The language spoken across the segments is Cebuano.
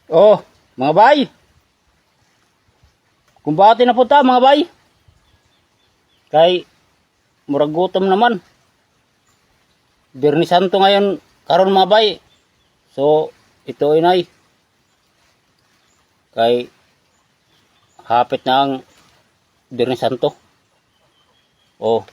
Oh, mga bay. Kumbate na po ta, mga bay. Kay murag gutom naman. Biyernes Santo ngayon karon, mga bay. So, ito inay. Kay hapit na ang Biyernes Santo. Oh.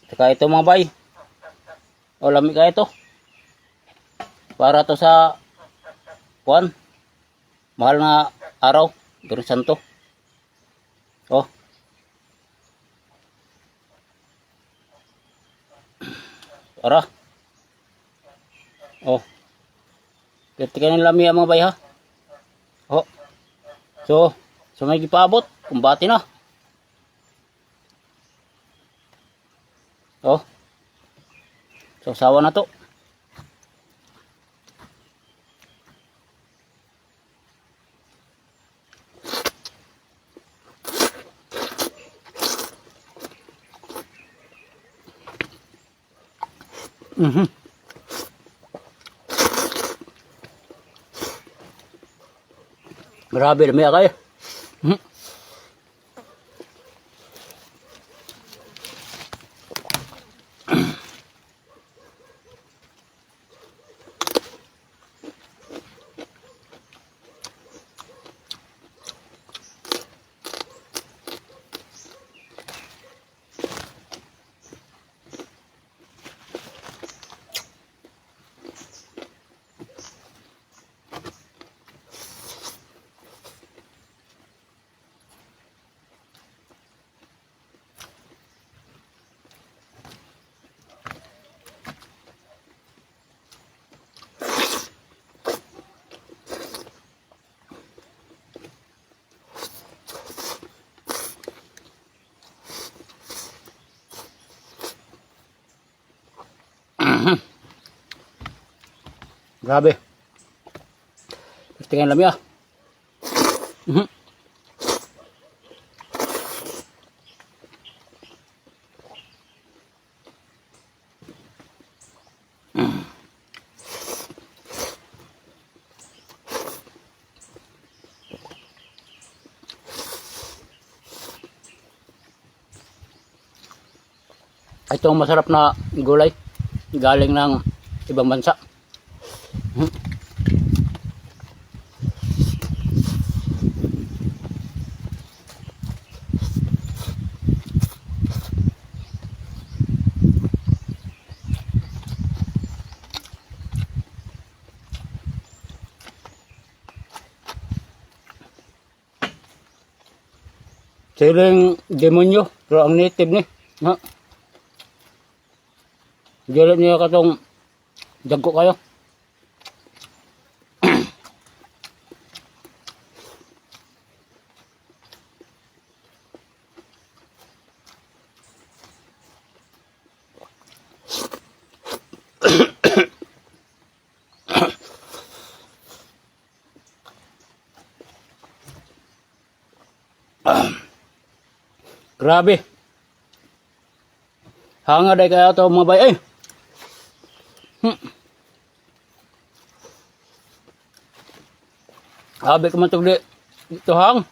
Saka ito, mga bay. O, lami ka ito. Para to sa kuan. Mahal na araw, Biyernes Santo. Oh. Ara. Oh. Pwerte kayo ng lami, mga bay, ha. Oh. So, so may gipaabot, kumbati na. Oh. So, sawa na to. Grabe, lami kayo. Grabe. Tingnan lami ah. Ito ang masarap na gulay. Galing ng ibang bansa. Siling demonyo, pero ang native ni. Ha? Dili niya katong dagko kayo. Grabe. Hanga day kaya to, mga bay. Ay. Abi ko man tugli dito hang.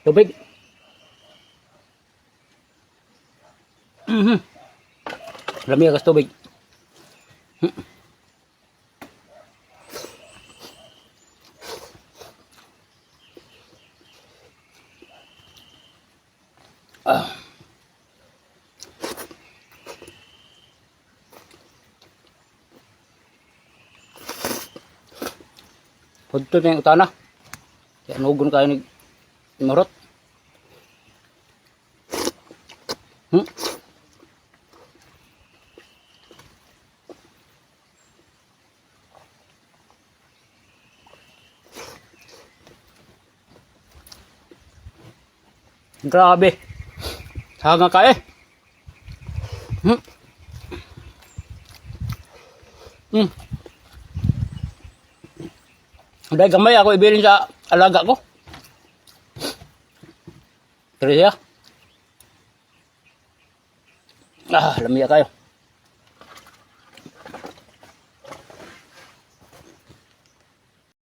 Tubig. Lami ang tubig. Ah. Pudto na yung utana. Kaya nugon kayo ni Marot. Grabe. Hanga ka eh. Dahil gamay ako ibilin sa alaga ko. Pero siya. Ah, lamiya kayo.